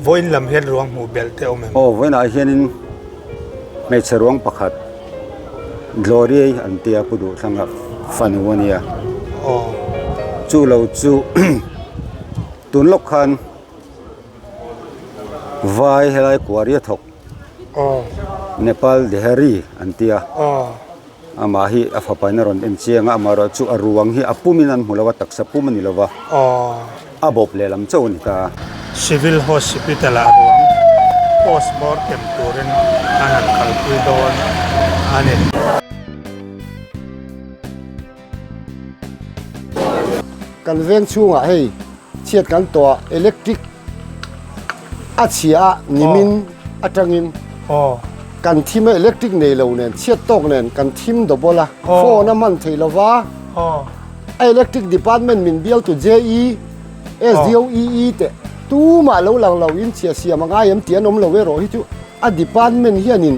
Vawiin lam hian ruang hmuh belh te awm em? Aw, vawiinah hianin hmeichhe ruang pakhat Glory an tia Pu Duhthanga fanu a nia. Aw. Chu lo chu tun lawk khan vai helai kuari a thawk. Aw. Nepal Dehari an tia. Aw. Amah hi a fapain a rawn en chiang a, amaherawh chu a ruang hi a pumin an hmu lo a, taksa pum a ni lo va, a bawp lehlam chauh a ni ta. Civil Hospital ah ruang post mortem turin an han kalpui dawn a ni. Kan veng chhungah hei chhiat kan tawh a, electric a chhia a nimin atangin kan thim a electric nei lo nen chhiat tawk nen kan thim double a phone a hman theih lova a electric department min bial tu JE SDO EE te tumah lo lang lo in chhia siam a ngai em tih an awm lo erawh hi chu a department hianin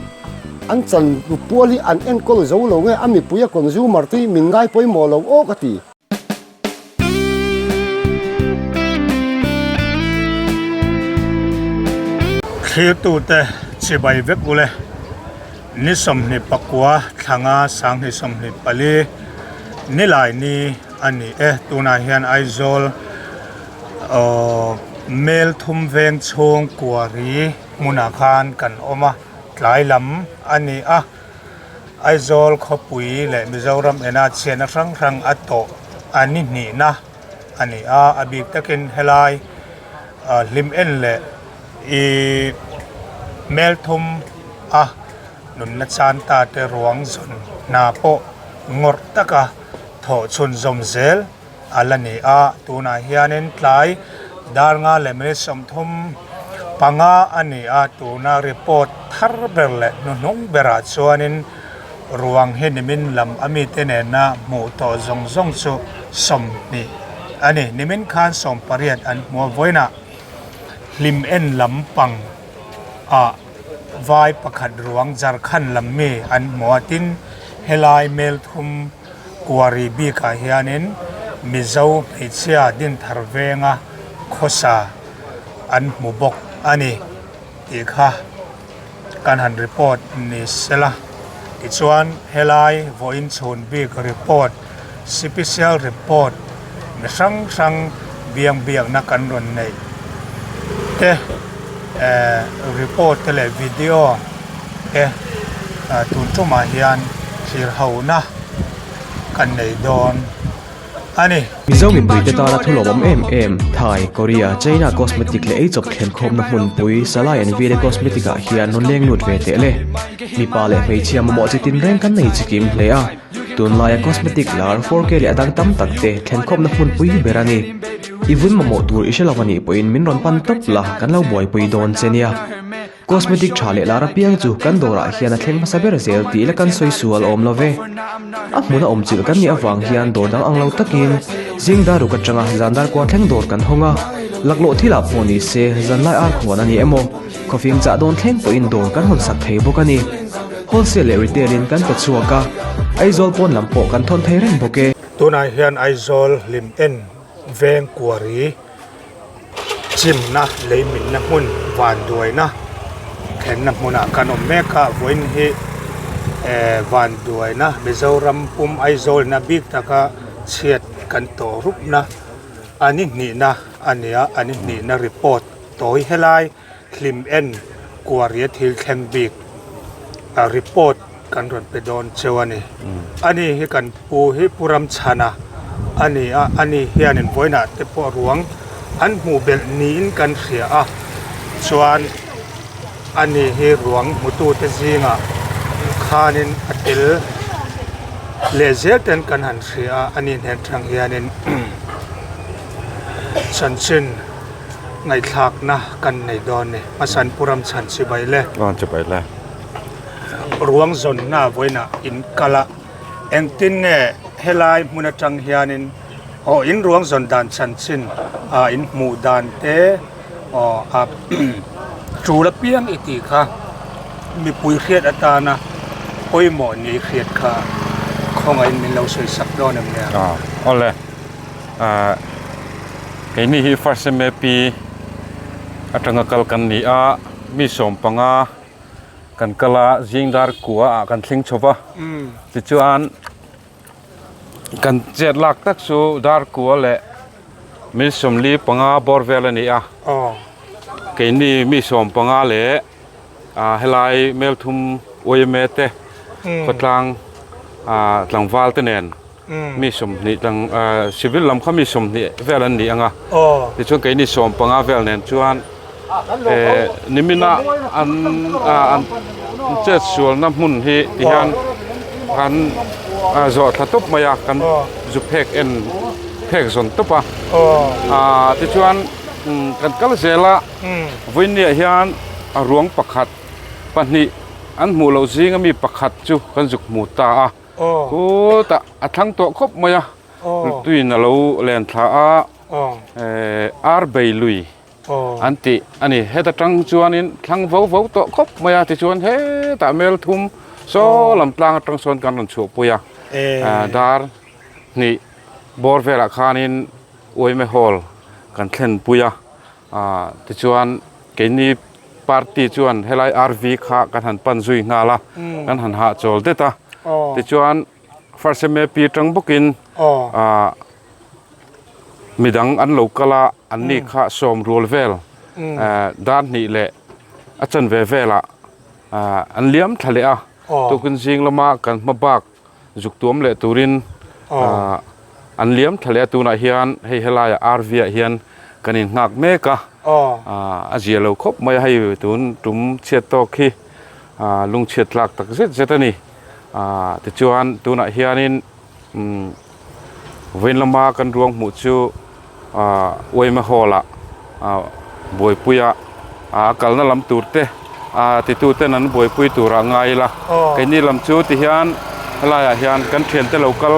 an chan pual hi an enkawl zo lo nge a mipui a consumer te hi min ngai pawimawh lo aw ka ti. Thlirtute chibai vek ule, ni 24 thlanga 2024 nilai ni a ni e. Tunah hian Aizawl Mel thum veng chhung kuari hmunah khan kan awm a, tlai lam a ni a. Aizawl khawpui leh Mizoram ena chhiatna hrang hrang a tawh a ni hnihna a ni a, a bik takin helai hlim en leh ih hmel thum a nunna chan ta te ruang zawn hna pawh ngawrh taka thawh chhunzawm zel a la ni a, tunah hianin tlai dar nga leh minute 35 a ni a, tuna report thar ber leh hnuhnung berah chuanin ruang hi nimin lam a mite nena hmuh tawh zawng zawng chu 20 a ni. Nimin khan 18 an hmu a, vawiinah hlim en lam pang ah vai pakhat ruang Jharkhand lam mi an hmu a, tin helai Melthum Kuari bikah hianin Mizo hmeichhia Dinthar venga khawsa an hmu bawk a ni tih kha kan han report ni sela. Tichuan helai vawiin chhun bik report, sipisial report mi hrang hrang biang biakna kan rawn neih te report te leh video te tun tumah hian thlir hona kan nei dawn a ni. Mizo mipuite tana thu lawmawm em em, Thai, Korea, China cosmetic leh eichawp thlenkhawmna hmunpui Salai and Vile Cosmetic ah hian rawn leng lut ve teh le. Mipa leh hmeichhia mamawh chi tinreng kan nei chikim hle a, tunlaia cosmetic lar 4K leh a dang tam tak te thlenkhawmna hmunpui ber a ni. I vun mamawh tur i hre lo a nih pawhin min rawn pan tawp la, kan lo buaipui dawn che nia. Cosmetic tha leh lar apiang chu kan dawrah hian a thleng hmasa ber zel tih la kan sawi sual awm lo ve. A hmuna awm chilh kan nih avang hian dawr dang ang lo takin zing dar ruk atanga zan dar kua thleng dawr kan hawng a, laklawh thilah pawh ni se zanlai ar khuan a ni emaw, khawfing chah dawn thleng pawhin dawr kan hawn sak thei bawk a ni. Wholesale leh retail in kan pe chhuak a, Aizawl pawn lam pawh kan thawn thei reng bawk e. Tunah hian Aizawl hlim en veng kuari. Chimna lei minna hmun vanduaina thlenna hmunah kan awm mek a vawiin hi eh vanduaina Mizoram pum Aizawl ina bik taka chhiat kan tawh rupna a ni hnihna a ni a a ni hnihna report tawi helai hlim en kuaria thil thleng bik a report kan rawn pe dawn cheu a ni. Ani hi kan pu hi Pu Ramchhana a ni a, ani hianin vawiinah te pawh ruang an hmuh belh niin kan hria a, chuan ani hi ruang hmutute zingah khanin a tel leh zel ten kan han hria a, ani hnen tang hianin chanchin ngaihthlakna kan nei dawn a ni. Hmasan Pu Ramchhan chibai le. Aw chibai le. Ruang zawnna vawiinah in kal a, engtin nge helai hmun atang hianin aw in ruang zawn dan chanchin ah in hmuh dan te aw a tul apiang i tih kha mipui hriat atana pawimawh ni hriat kha khawngaihin min lo sawi sak dawn em nia. Aw awle ah keini hi first M A P. Atanga kal kan ni a, mi 15 kan kal a, zing dar kua ah kan thleng chho va, tichuan kan chet lak tak chu dar kua leh mi 45 bawr vel a ni a, keini mi 15 leh helai Melthum yma te khawtlang tlangval te nen. Mi 20 tlang civil lam kha mi 20 vel an ni ang a tichuan keini 15 vel nen chuan nimina an an chet sualna hmun hi tihian kan zawh thla tawp mai a kan zu phek en phek zawn tawp a tichuan kan kal zel a vawinia hian a ruang pakhat pahnih an hmuh loh zinga mi pakhat chu kan zuk hmu ta a. Khutah a thlang tawh khawp mai a, tuiin a lo len thla a, Arbei lui an tih a ni. Heta tang chuanin thlang vo vo tawh khawp mai a, tichuan hetah mel thum saw lam tlang atang sawn kan rawn chhuahpui a, dar hnih bawr velah khanin Uaime Hall kan thlenpui a. Tichuan keini party chuan helai RV kha kan han pan zui nghal a, kan han hahchawl det a. Tichuan first MAP tang bawkin midang an lo kal a, an ni kha sawm rual vel dar hnih leh a chanve velah an liam thla leh a. Tukin zing lama kan hma bak zuk tuam leh turin an liam thla leh a tunah hian hei helaiah RV ah hian kan in nghak mek a a zia lo khawp mai a hei tun tum chhiat tawk hi lungchhiat tlak tak zet zet a ni tichuan tunah hianin vawiin lama kan ruang hmuh chu Uaima Hall ah buaipuia a kalna lam tur te titu ten an buaipui tur ah ngai ila keini lam chu ti hian helai ah hian kan thian te lo kal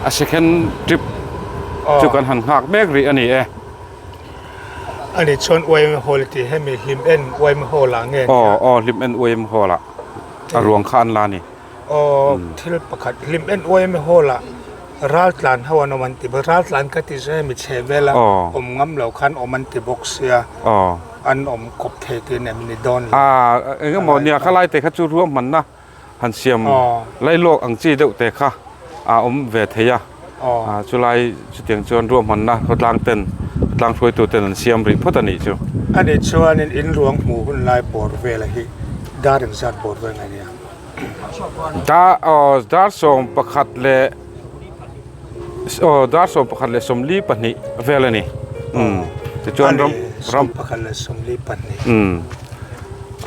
a second trip chu kan han nghak mek rih a ni e. Ani chuan Uaima Hall tih hemi hlim en Uaima Hall ah nge nia? Aw hlim en Uaima Hall ah a ruang kha an la a ni. Aw thil pakhat hlim en uaim hall ah ral tlan ho an awm an ti bawk ral tlan ka ti zai mi chhe vel a awm ngam lo khan awm an ti bawk sia an awm kawp thei tih nem ni dawn lo. Eng emaw nia kha lai te kha chu ruahmanna han siam lailawk ang chi deuh te kha a awm ve thei a chulai chutiang chuan ruahmanna khawtlang ten khawtlang hruaitu ten an siam rih phawt a nih chu. Ani chuanin in ruang hmuh hun lai bawr vel a hi dar engzat bawr vel nge nia? Dar aw dar 11 leh aw dar 11 leh 42 vel a ni umm tichuan ram ram 11 leh 42 umm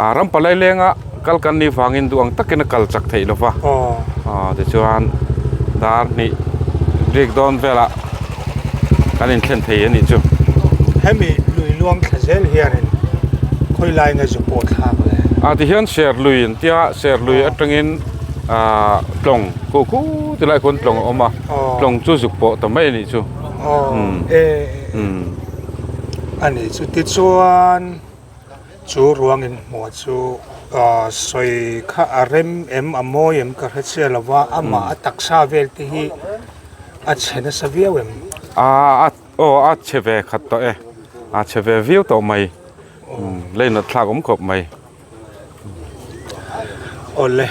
a ram palai lenga kal kan nih vangin duh ang takin a kal chak theih lo va aw tichuan dar hnih rik dawn velah kan inthlen thei a nih chu. Hemi lui luang thla zel hianin khawi lai nge zu pawh thlak le? A tihian ser lui an tia, ser lui atangin ah tlawng khu khu ti lai khuan tlawng a awm a, tlawng chu zuk pawh ta mai a nih chu. Aw e a nih chu tichuan chu ruang inhmuh chu ah sawi kha a rem em a mawi em ka hre chiah lo va, amah a taksa vel te hi a chhe nasa viau em? A aw a chhe ve khat tawh e, a chhe ve viau tawh mai, leinat thlak awm khawp mai. Awle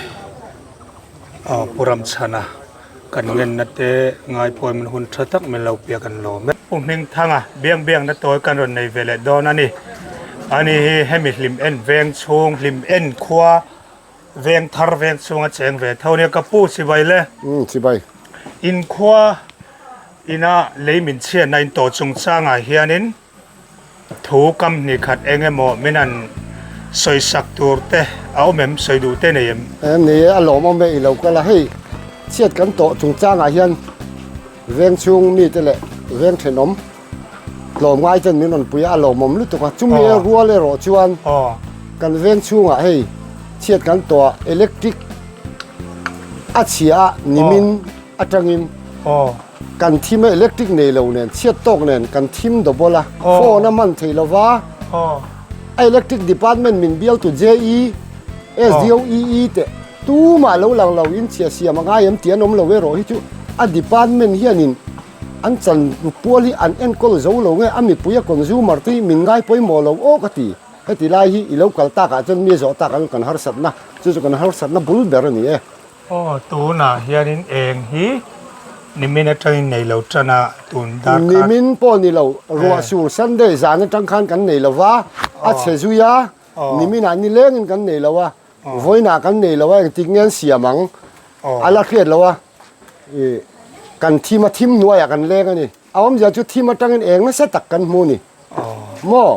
aw Pu Ramchhana kan ngenna te ngaipawi min hun tha tak min lo piak an lawm e. Pu Hmingthanga biang biangna tawi kan rawn nei ve leh dawn a ni. Ani hi hemi hlim en veng chhung hlim en khua Veng thar veng chhunga cheng ve tho nia ka pu chibai le. Umm chibai. In khua ina lei min chhiatna in tawh chungchangah hianin thu kam hnih khat eng emaw min han sawisak tur te a awm em sawi duh te nei em? Ni e a lawmawm e i lo kal a hei chhiat kan tawh chungchangah hian veng chhung mite leh veng thenawm tlawm ngai ten min rawn pui a a lawmawm lutuk a chumi rual erawh chuan kan veng chhungah hei chhiat kan tawh a electric a chhia a nimin atangin kan thim a electric nei lo nen chhiat tawk nen kan thim double a phone a man thei lova a electric department min bial tu JE SDOEE te tumah lo lang lo in chhia siam a ngai em tih an awm lo erawh hi chu a department hianin. an chan pual hi an enkawl zo lo nge a mipui a consumer te hi min ngai pawimawh lo aw ka ti. Heti lai hi i lo kal takah chuan mi a zawh takah chuan kan harsatna chu chu kan harsatna bul ber a ni e. Aw tunah hianin eng hi nimin atangin nei lo tan a tun darkar. Nimin pawh ni lo ruah sur Sunday zan atang khan kan nei lo va a chhe zui a niminah nilengin kan nei lo a vawiinah kan nei lo a engtik nge an siam ang a la hriat lo a ih kan thim a thim hnuaiah kan leng a ni. A awmzia chu thim atangin eng nasa tak kan hmu ni maw?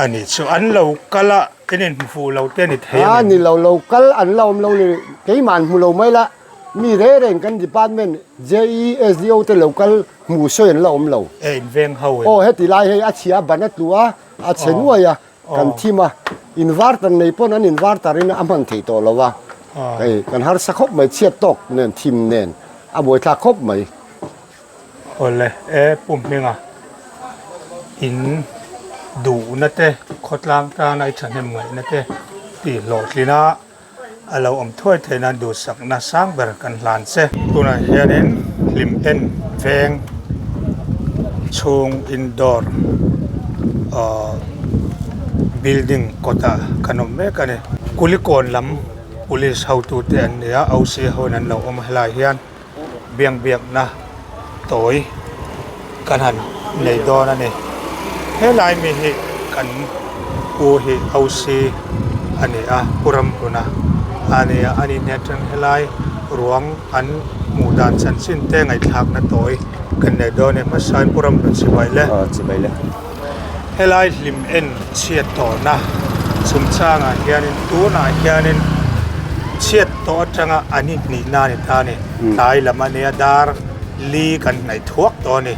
A ni chu an lo kal a, in in hmu fuh lo te a ni thei a ni lo, lo kal an la awm lo ni, keimah an hmu lo mai la, mi reng reng kan department JE, SDO te lo kal hmu sawi an la awm lo. E in veng ho in. Aw heti lai hei a chhia ban a tlu a, a chhe nuai a, kan thim a, inverter nei pawn an inverter in a hman theih tawh lo a, hei kan harsa khawp mai chhiat tawk nen thim nen a buaithlak khawp mai. Awle e Pu Hminga in duhna te khawtlang tana i thahnem ngaihna te tih hlawhtlin a a lo awm thuai theih nan duhsakna sang ber kan hlan che. Tunah hianin hlim en veng chhung indoor ahh building kawtah kan awm mek a ni. Kulikawn lam police hotute an ni a OC ho in an lo awm a helaiah hian biang biakna tawi kan han nei dawn a ni helai mi hi kan pu hi OC a ni a pu Ramhluna a ni a ani hnen atang helai ruang an hmuh dan chanchin te ngaihthlakna tawi kan nei dawn a ni hmasa in pu Ramhlun chibai le chibai le helai hlim en chhiat tawhna chungchangah hianin tunah hianin chhiat tawh atanga an inhnihna a ni ta a ni tlai lam a nia dar li kan hnaih thuak tawh a ni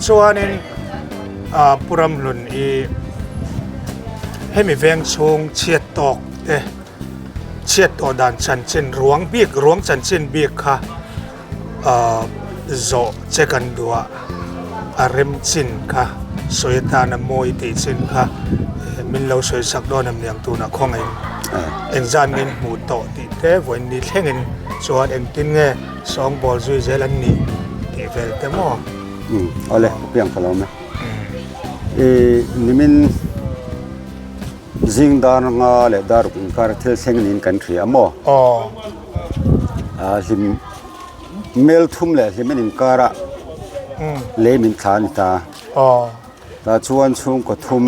chuanin ah pu Ramhlun i hemi veng chhung chhiat tawk te chhiat tawh dan chanchin ruang bik ruang chanchin bik kha ah zawh che kan duh a a rem chin kha sawi atana mawi tih chin kha min lo sawi sak dawn em niang tunah khawngaih engzat nge in hmuh tawh tih te vawiin ni thlengin chuan engtin nge sawngbawl zui zel an nih tih vel te maw. Umm awle piang ka lo awm e. Ih nimin zing dar nga leh dar ruk inkar thil thleng niin kan hria a maw? Aw. Ah hlim mel thum leh hlim an inkar a lei min thla a ni ta. Aw. Tah chuan chhungkaw thum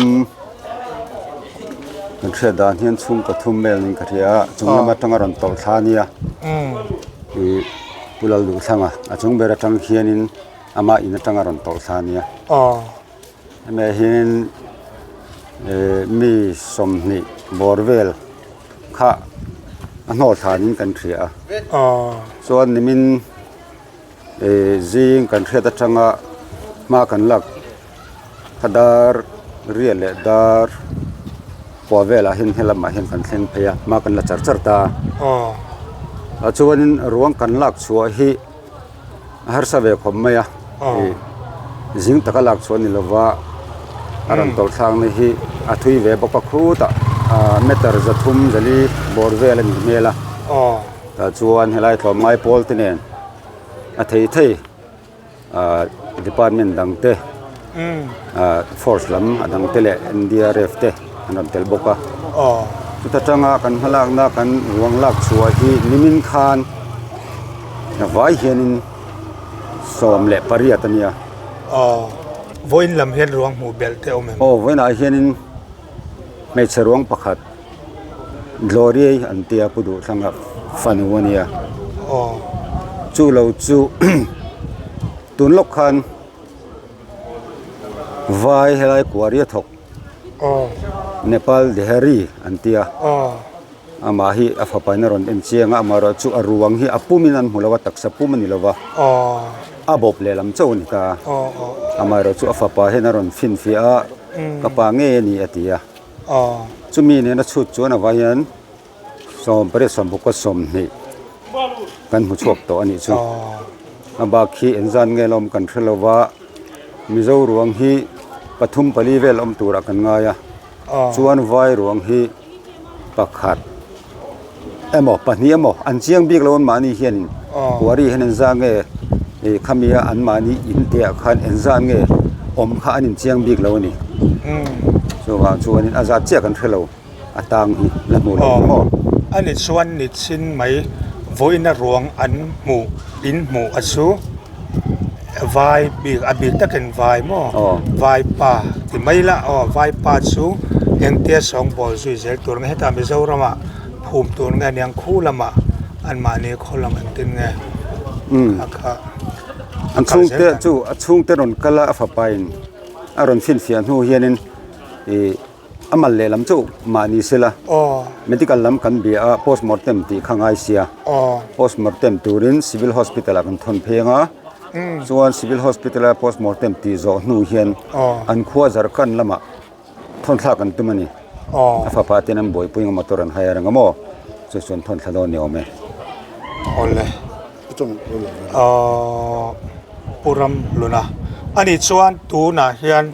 kan hriat dan hian chhungkaw thum mel niin ka hria a chung lam atanga rawn tawlh thla a nia. Ih Pu Lalduhthanga a chung ber atang hianin ama in atanga rawn tawlh thla a nia. Aw. Hemi ah hianin eh mi 20 bawr vel kha a hnawh thlanin kan hria a. Aw. Chuan nimin eh zing kan hriat atanga hma kan lak kha dar riat leh dar kua velah hian helamah hian kan thleng phei a hma kan la char char ta a. Aw. Ah chuanin ruang kan lak chhuah hi a harsa ve khawp mai a ih zing taka lak chhuah a ni lova a rawn tawlh thlakna hi a thui ve bawk a khutah ah meter 300 zali bawr vel a nih hmel a tah chuan helai tlawmngai pawl te nen a thei thei ah department dang te ah force lam a dang te leh N_D_R_F te an rawn tel bawk a chuta tanga kan hmalakna kan ruang lak chhuah hi nimin khan. Vai hianin 18 a nia. Aw, vawiin lam hian ruang hmuh belh te awm em? Aw, vawiinah hianin hmeichhe ruang pakhat Glory an tia Pu Duhthlanga fanu a nia. Aw. Chu lo chu tun lawk khan vai helai kuari a thawk. Aw. Nepal Dehari an tia. Aw. Amah hi a fapain a rawn en chiang a, amaherawh chu a ruang hi a pumin an hmu lo a, taksa pum a ni lo va, a bawp lehlam chauh a ni ta. Amaherawh chu a fapa hian a rawn finfiah a, ka pa ngei a ni a ti a. Chumi nena chhut chuan a vai hian 18 16 20 kan hmu chhuak tawh a nih chu. A bak hi engzat nge la awm kan hre lo va, Mizo ruang hi pathum pali vel awm turah kan ngai a, chuan vai ruang hi. pakhat emaw pahnih emaw an chiang bik lo an mahni hianin quarry hian an za nge Ih khamia anmahni in te ah khan engzat nge awm kha an inchiang bik lo a ni. Chuvang chuanin a zat chiah kan hre lo a tang hi la hmuh loh maw. A ni chuan ni chin mai vawiina ruang an hmuh in hmuh a chu vai bik a bik takin vai maw vai pa ti mai la aw vai pa chu engtia sawngbawl zui zel tur nge hetah Mizoramah phum tur nge aniang khu lamah anmahni khaw lam an tin nge a kha An chhungte chu a chhungte rawn kal a a fapa in a rawn finfiah hnu hianin ih a mal lehlam chu mahni sela medical lam kan bia a postmortem tih kha ngai sia postmortem turin civil hospital ah kan thawn pheng a chuan civil hospital a postmortem tih zawh hnu hian an khua Jharkhand lamah Thawn thlak an tum a ni. A fapa ten an buaipui anga motor an hai a reng a maw? Chu chuan thawn thla dawn ni awm e. Awle. Aww Pu Ram Luna. Ani chuan tunah hian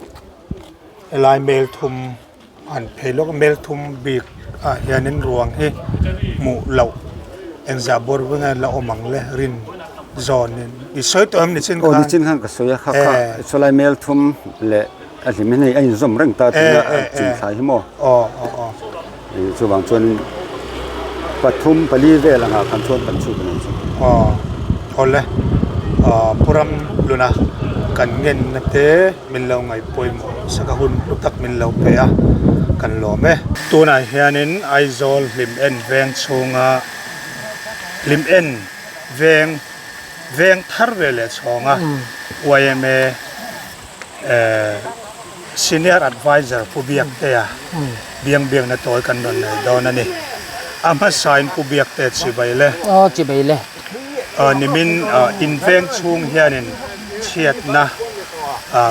helai mel thum han phei lawk a, mel thum bik ah hianin ruang hi hmuh loh engzah bawr veng a la awm ang le rin zawn in i sawi tawh em nichin khan? Aw nichin khan ka sawi a kha kha chulai mel thum leh A hlim hi hei a inzawm reng ta tih a chin thlai hi maw? Chuvang chuanin pathum pali vel angah khan chuan kan chhut a ni chu. Aw awle Pu Ram Luna kan ngenna te min lo ngaih pawimawh saka hun hlu tak min lo pe a kan lawm e. Tunah hianin Aizawl hlim en veng chhunga hlim en veng veng thar ve leh chhawnga yma Senior Adviser Pu Biaktea biang biakna tawi kan rawn nei dawn a ni. A hmasain Pu Biaktea chibai le. Aw chibai le. Nimin inveng chhung hianin chhiatna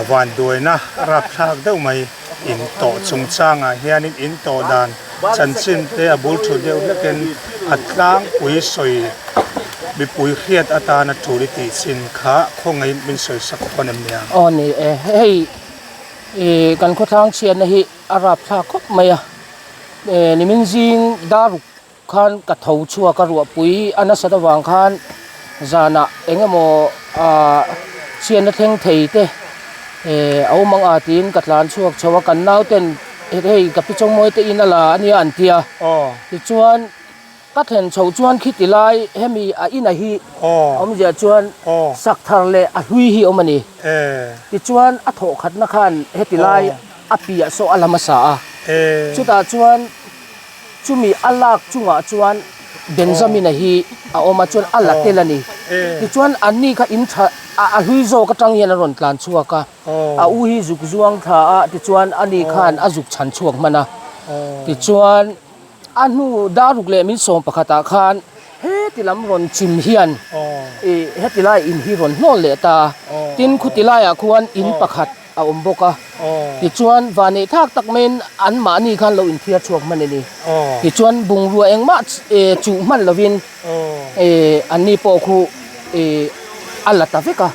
vanduaina rapthlak deuh mai in tawh chungchangah hianin in tawh dan chanchin te a bul thu deuh hlekin a tlangpui sawi mipui hriat atana tul i tih chin kha khawngaihin min sawi sak dawn em nia? Aw ni e, hei ih kan khawthlang chhiatna hi a rapthlak khawp mai a, nimin zing daruk khan ka tho chhuak a ruahpui a nasat avang khan zanah eng emaw ah chhiatna thleng thei te eh a awm ang a tiin ka tlan chhuak chho a kan nauten hei ka pi chawngmawi te in a la a nia an ti a tichuan ka thlen chho chuan khiti lai hemi a ina hi awmzia chuan sak thar leh a hlui hi a awm a ni tichuan a thawh khatna khan heti lai a piah saw a la hmasa a chutah chuan. Chumi a lak chungah chuan Benjamina hi a awm a, chuan a la tel a ni. Tichuan anni kha in tha a hlui zawk atang hian a rawn tlan chhuak a, a u hi zuk zuang thla a, tichuan ani khan a zuk chhan chhuak hman a. Tichuan a hnu daruk leh min sawm pakhatah khan heti lam rawn chim hian ih heti lai in hi rawn hnawl leh ta a, tin khuti laiah khuan in pakhat a awm bawk a, tichuan vanneih thak tak maiin anmahni khan lo inthiar chhuak hman a ni. Tichuan bungrua engmah chuh hman lovin anni pawh khu a la ta vek a.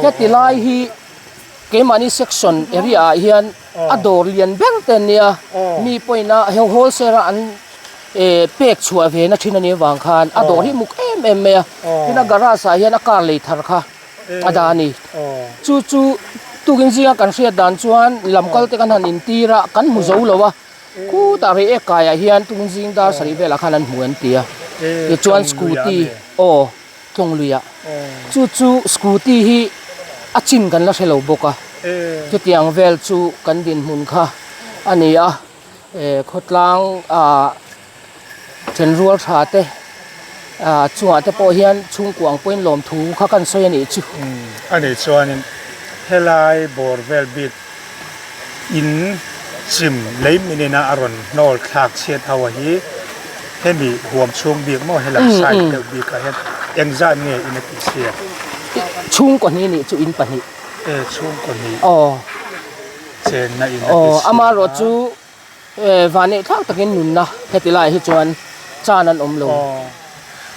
Heti lai hi keimahni section area ah hian a dawr lian ber te an nia, mi pawhin a wholesale a an pek chhuah ve na thin a nih avang khan a dawr hi muk em em mai a. Tin a garage ah hian a car lei thar kha. a dah a ni. Chu chu tukin zinga kan hriat dan chuan lam kal te kan han intir a, kan hmu zo lo a, khutah rei ek kaiah hian tukin zing dar sarih velah khan an hmu an ti a, tichuan scooty aw tlawng luiah chu chu scooty hi a chin kan la hre lo bawk a, chutiang vel chu kan dinhmun kha a ni a. Khawtlang ah thenrual tha te ah chungah te pawh hian chhungkua ang pawhin lawmthu kha kan sawi a nih chu. A nih chuanin helai bawr vel bik in chim lei min ina a rawn hnawl thlak chhiat ho a hi hemi huam chhung bik maw helam side deuh bikah hian engzat nge in a tih chhiat? Chhungkaw hnih nih chu in pahnih. E chhungkaw hnih. Aw. Chenna in a ti si a. Amaherawh chu vanneih thlak takin nunna heti laiah hi chuan chan an awm lo. Aw.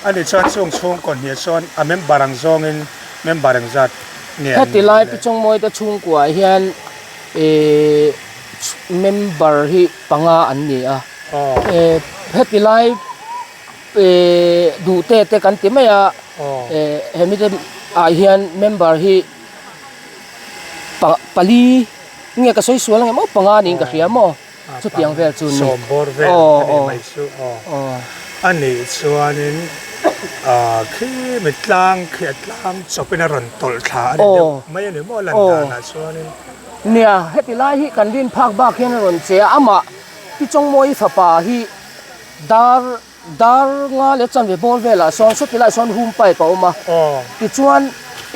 Ani chuan chung chhungkaw hniah chuan a member ang zawngin member engzat nge an Heti lai Pi Chawngmawite chhungkuaah hian member hi panga an ni a. Heti lai duhte te kan ti mai a, hemite. ah hian member hi pali nge ka sawi sual ang em aw panga niin ka hria maw chutiang vel chu ni. Sawm bawr vel a nih mai chu aw. A nih chuanin khi mi tlang khi a tlang chawpin a rawn tawlh thla a ni deuh mai a ni maw lan danah chuanin. Nia heti lai hi kan rin phak bak hian a rawn che a amah Pi Chawngmawii fapa hi dar Dar nga leh chanve bawr velah sawn sawti laiah sawn hum pipe a awm a, tichuan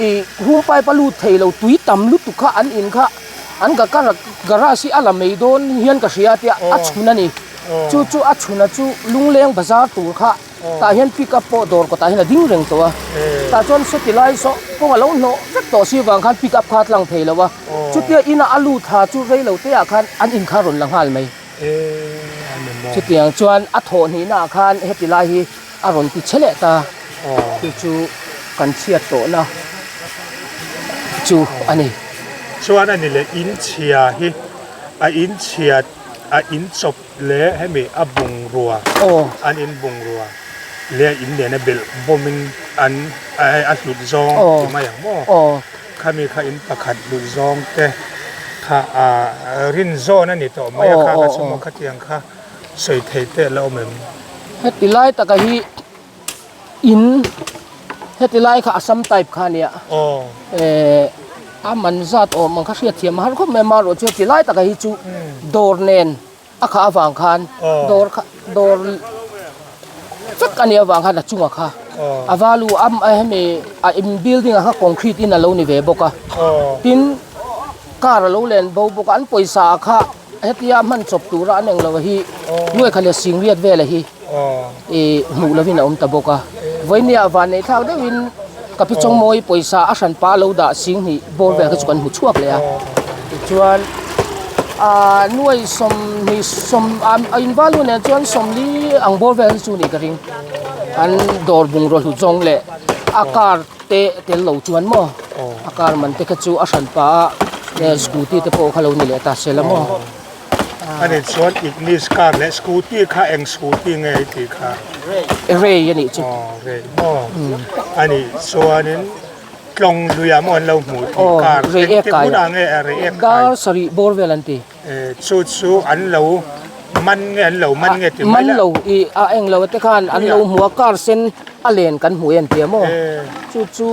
ih hum pipe a lut thei lo tui tam lutuk kha an in kha an ga kar garage hi a la mai dawn hian ka hria tia a chhun a ni, chu chu a chhun a chu Lungleng bazar tur kha tah hian pick up pawh dawr kawtah hian a ding reng tawh a, tah chuan sawti lai saw kawng a lo hnawh vek tawh si vang khan pick up kha a tlang thei lo a, chutia ina a lut ha chu rei lo te ah khan an in kha a rawn la nghal mai. Chutiang chuan a thawh hnihna ah khan heti lai hi a rawn ti che leh ta chu chu kan chhiat tawhna chu a ni. Chuan a ni leh in chhia hi a in chhia a in chawp leh hemi a bungrua an in bungrua leh a in nena belh bawmin an a hlut zawng ti mai ang maw. Khami kha in pakhat hlut zawng te kha ah rin zawn a ni tawh mai a kha kha chu maw khatiang kha sawi thei te a la awm em? Heti lai taka hi in heti lai kha Assam type kha a nia eh a man zat awm ang kha hriatthiam a har khawp mai a marawh chu heti lai taka hi chu dawr nen A khah avang khan dawr kha dawr vek a nih avang khan a chungah kha a value a hemi a in building ah kha concrete in a lo ni ve bawk a tin car a lo len bo bawk a an pawisa ah kha hetia hman chawp tura an englo hi nuai kha leh singriat vel a hi ih hmuh lovin a awm ta bawk a vawinia van neih thlak deuhin ka pi chawngmawi pawisa a hran pa lo dah singhnih bawr vel kha chu kan hmu chhuak leh a tichuan ahh nuai sawmhnih sawm a in value nen chuan sawmli ang bawr vel hi chu nih ka ring an dawr bungraw hlut zawng leh a car te tel lo chuan maw a car man te kha chu a hran pa a scooty te pawh kha lo ni leh ta se la maw. Ani chuan Ignis car leh scooty kha eng scooty nge i tih kha? Ray a nih chu. Aw Ray maw? Ani chuanin tlawng luiah maw an lo hmuh tih car engtik hunah nge a Ray ek kai? Dar sarih bawr vel an ti. Chu chu an lo man nge an lo man nge ti mai la? Man lo i a eng lo te khan an lo hmu a car sen a len kan hmu e an ti a maw? Chu chu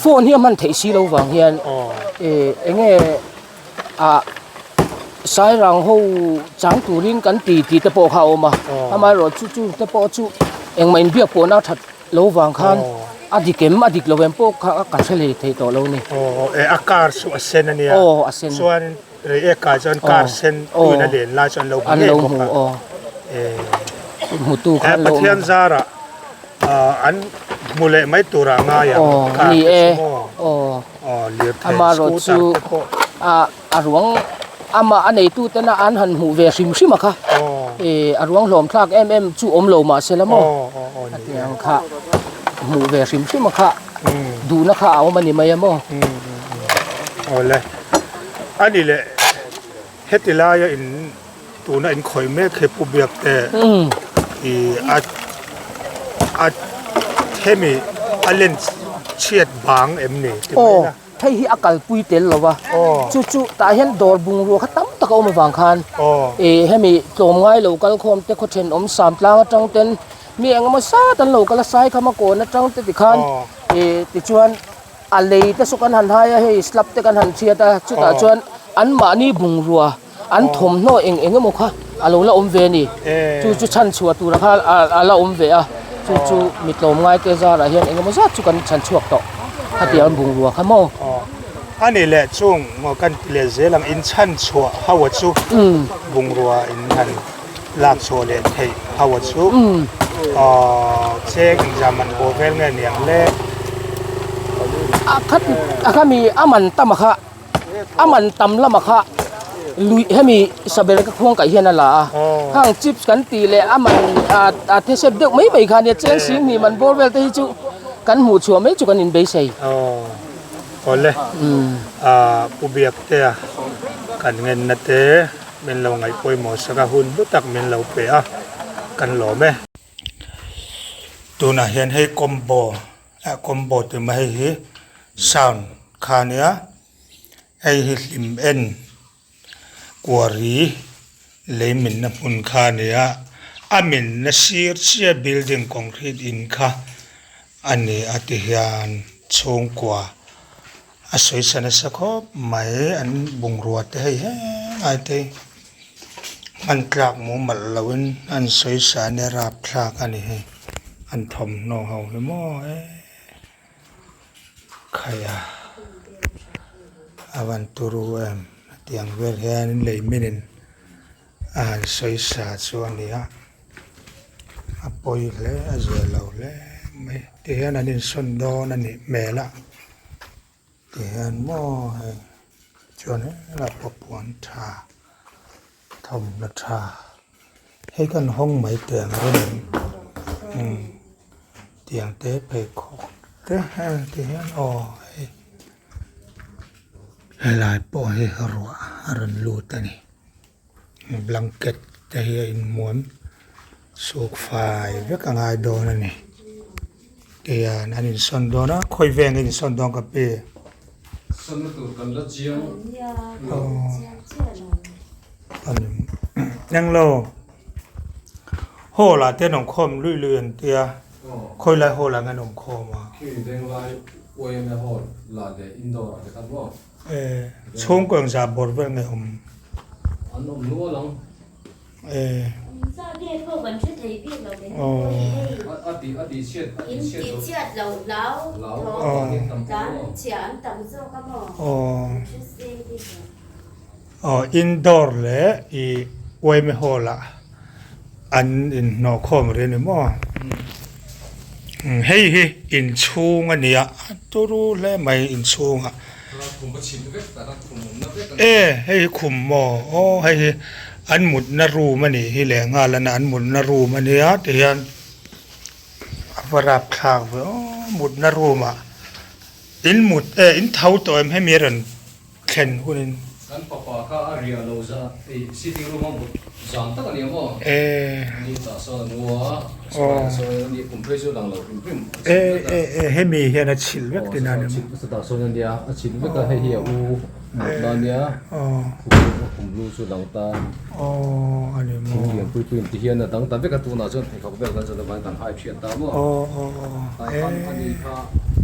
phone hi a hman theih si lo vang hian eng nge ah sairang ho chang turin kan ti tih te pawh kha a awm a amaherawh chu chu te pawh chu engmah inbiak pawhna a that lo vang khan a dik em a dik lo em pawh kha ka hre leh thei tawh lo a ni. Aw e a car chu a sen a nia aw a sen chuan reiek ah chuan car sen tuin a len lai chu an lo hmu ngei bawk a aw e hmutu kha an lo awm Pathian zarah an hmu leh mai turah ngai ang car te chu maw. Aw. Aw lirthei Amaherawh scooter chu te pawh. a a ruang amah a neitu tena an han hmuh ve hrim hrim a kha ih a ruang hlawm thlak em em chu awm lo mahse la maw a ti ang kha hmuh ve hrim hrim a kha duhna kha a awm a ni mai a maw. Awle a ni leh heti laia in Tuna in khawih mek hi Pu Biakte i a a hemi a len chhiat bang em ni ti mai la. Hei hi a kalpui tel lo va, chu chu tah hian dawr bungrua kha tam tak a awm avang khan i hemi tlawmngai lo kal khawm te khaw thenawm sam tlang atang ten mi engemaw zat an lo kal a saikham a kawn atang te tikhan i tichuan a lei te saw kan han hai a hei slab te kan han chhiat a chutah chuan anmahni bungrua An thawmhnaw eng eng emaw kha a lo la awm ve a ni. Chu chu chhan chhuah tura kha a la awm ve a, chu chu mi tlawmngai te zarah hian eng emaw zat chu kan chhan chhuak tawh khatiang an bungrua kha maw. A ni leh chung maw kan ti leh zel ang in chhan chhuah ho a chu bungrua in han lak chhuah leh theih ho a chu cheng engzah man haw vel nge niang le. A khat a khami a man tam a kha. A man tam lama kha lui hemi saber ka khuang kaih hian a la a hang chips kan tih leh a man a thesep deuh mai mai kha nia cheng sing hnih man bawr vel te hi chu kan hmuh chhuah mai chu kan inbeisei. Awle Pu Biaktea kan ngenna te min lo ngaih pawimawh sak a hun hlu tak min lo pe a kan lawm e. Tunah hian hei combo. Combo tih mai hei hi sound kha a nia hei hi hlim en kuari lei minna hmun kha a ni a a minna sir chiah building concrete in kha a ni a ti hian chhungkua a sawi sa nasa khawp mai an bungrua te hei helai te hi hman tlak mumal loh in an sawi sa a nia rapthlak a ni hei an thawmhnaw ho hi maw eee. Khaia a van turu em tiang vel hian lei minin a han sawi sa chu a ni a a pawi hle a zia lo hle mai tihian an insawn dawn a nih hmel a tihian maw hei chuan helaiah pawh puan tha thawmhnaw tha hei kan hawng mai teh ang reng em umm tiang te pheikhawk te heng te hian aw hei helai pawh hi ruah a rawn lut a ni blanket te hi a inhmuam suk fai vek a ngai dawn a ni tihian an insawn dawn a khawi veng a insawn dawn ka pi. Englo hall ah te an awm khawm luih luih an tia khawi lai hall ah nge an awm khawm a. Chhungkaw engzah bawr vel nge awm. Aw indoor leh ih yma hall ah an inhnawh khawm rih a ni maw hei hi inchhung a nia a turu hle mai inchhungah e hei hi khum maw aw hei hi an mutna room a nih hi leh nghal a an mutna room a nia tihian a va rapthlak ve aw mutna room ah in mut e in tho tawh em hemi a rawn thlen hunin. Kan fapa kha a riah lo za ei sitting room a mut zan tak a ni maw? E. Ni tah sawn a mu a, sawn sawn a ni kum phei chu lang lo hrim hrim. E e e hemi hian a chhilh vek tina a ni maw? Chutah sawn a nia, a chhilh vek a hei hi a u mut na a nia, khum lu chu lang ta. Aw a ni maw? Thing lian pui pui in ti hian a dang ta vek a tunah chuan pheikhawk vel kan zawh avangin kan hai thiat ta maw? Aw aw aw. Tah khan a ni kha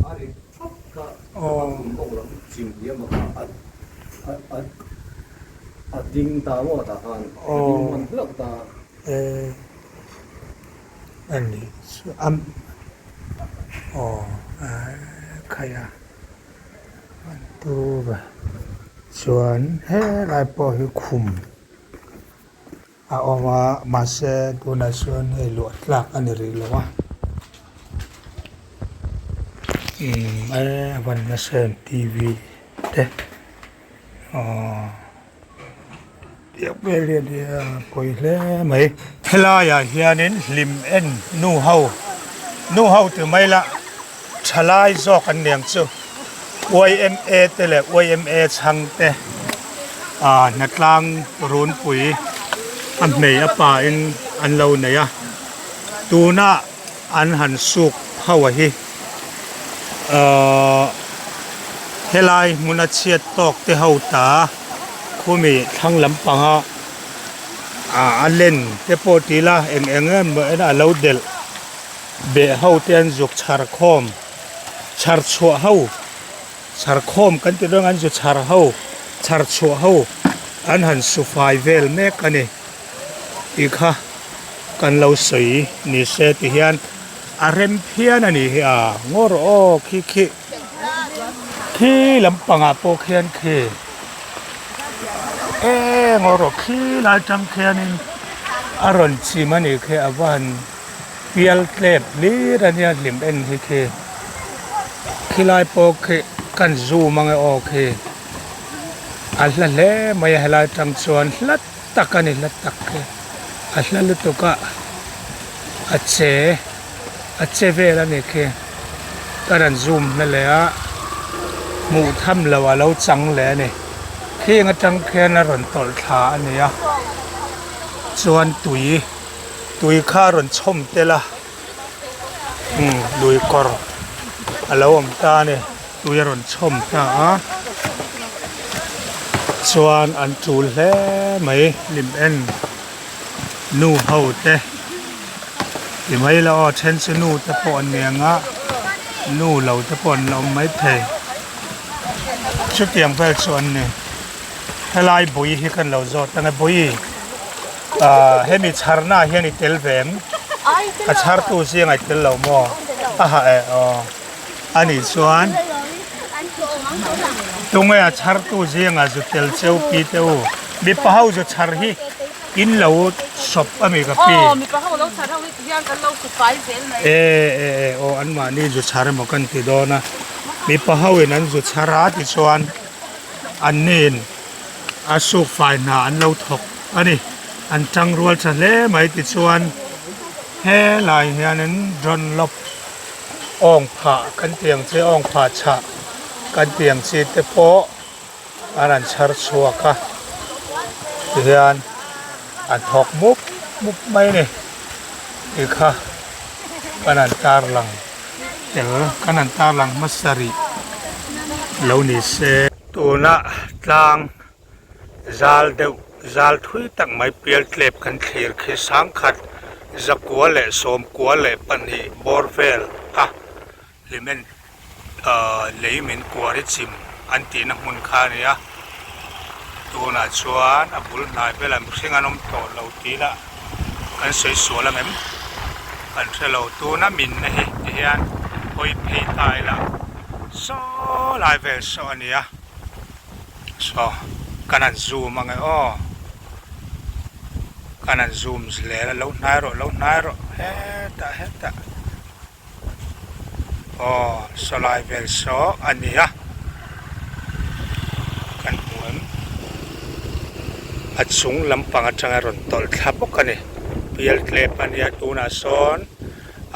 a ri Chuan helai pawh hi khum a awm a mahse tunah chuan hei luah tlak a ni rih lo a umm e a van nasa em t v te aww tiang vel hi a nia pawi hle mai. Helaiah hianin hlim en nu ho nu ho ti mai la thalai zawk an ni ang chu yma te leh yma chhang te ah hnatlang runpui a hmei a pa in an lo nei a tuna an han suk ho a hi ahh helai hmuna chhiat tawk te ho ta khumi thlang lampanga ah a len te pawh ti ila eng eng emaw a lo delh. Beh ho te an zuk chhar khawm chhar chhuah ho chhar khawm kan tih dawn an zu chhar ho chhar chhuah ho an han su fai vel mek a ni tih kha kan lo sawi ni se ti hian a rem phian a nih hi a ngaw rawh aw khi khi khi lampangah pawh khian khi e ngaw rawh khi lai tang khianin a rawn chim a nih khi a va han. Pial tlep hlir a nia hlim en hi khi khilai pawh khi kan zoom ang e aw khi a hla hle mai a helai tang chuan hla tak a ni hla tak khi a hla lutuk a a che a che vel a ni khi ka rawn zoom hla leh a hmuh tham loh a lo chang leh a ni khing atang khian a rawn tawlh thla a ni a chuan tui. Tui kha a rawn chhawm tel a umm lui kawr a lo awm ta a ni tui a rawn chhawm ta a chuan an tul hle mai hlim en nu ho te ti mai la aw then chu nu te pawh an ni ang a nu lo te pawh an la awm maithei chutiang vel chu an ni helai bui hi kan lo zawt ang e bui ah hemi chhar na ah hian i tel ve em a chhar tu zingah i tel lo maw a ha eh aw a nih chuan tunge a chhar tu zingah zu tel cheu pi te u mipa ho zu chhar hi in lo sawp a mi ka pi e e e aw an mahni zu chhar emaw kan ti dawn a mipa ho in an zu chhar a tichuan an nin a suk fai hna an lo thawk a ni an tang rual tha hle mai tichuan helai hianin Dunlop awng phah kan tih ang chi awng phah chhah kan tih ang chi te pawh an han chhar chhuak a tihian an thawk mup mup mai a ni tih kha kan han tarlang tel kan han tarlang hmasa rih lo ni se. Tuna tlang zal deuh zal thui tak mai pial tlep kan thlir khi sangkhat zakua leh sawmkua leh pahnih bawr vel a hlimen ahh lei min kuari chim an tihna hmun kha a ni a tunah chuan a bul hnai velah mihring an awm tawh lo tih lah kan sawi sual ang em kan hre lo tuna min na hi ti hian hawi phei ta ila saw lai vel saw a ni a saw kan han zoom ang e aw kan han zoom zel a lo hnai rawh lo hnai rawh hetah hetah. Aw saw lai vel saw a ni a kan hmu em a chung lampang atanga rawn tawlh thla bawk a ni pial tlep a nia tunah sawn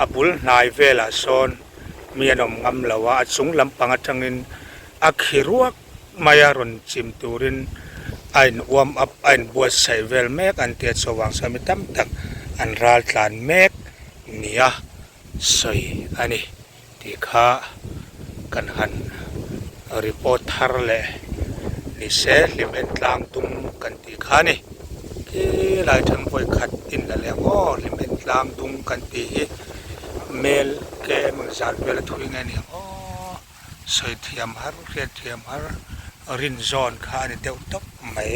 a bul hnai velah sawn mi an awm ngam lo a a chung lampang atangin a khi ruak mai a rawn chim turin a in uam up a in buatsaih vel mek an tia chuvang chuan mi tam tak an ral tlan mek nia sawi a ni tih kha kan han report thar leh ni se hlim en tlang tum kan tih kha a ni khi lai then vawi khat in la leh ang aw hlim en tlang dung kan tih hi mel ke emaw zat vel a thui nge ni ang aw sawi thiam har hriat thiam har rin zawn kha a ni deuh tawp mai.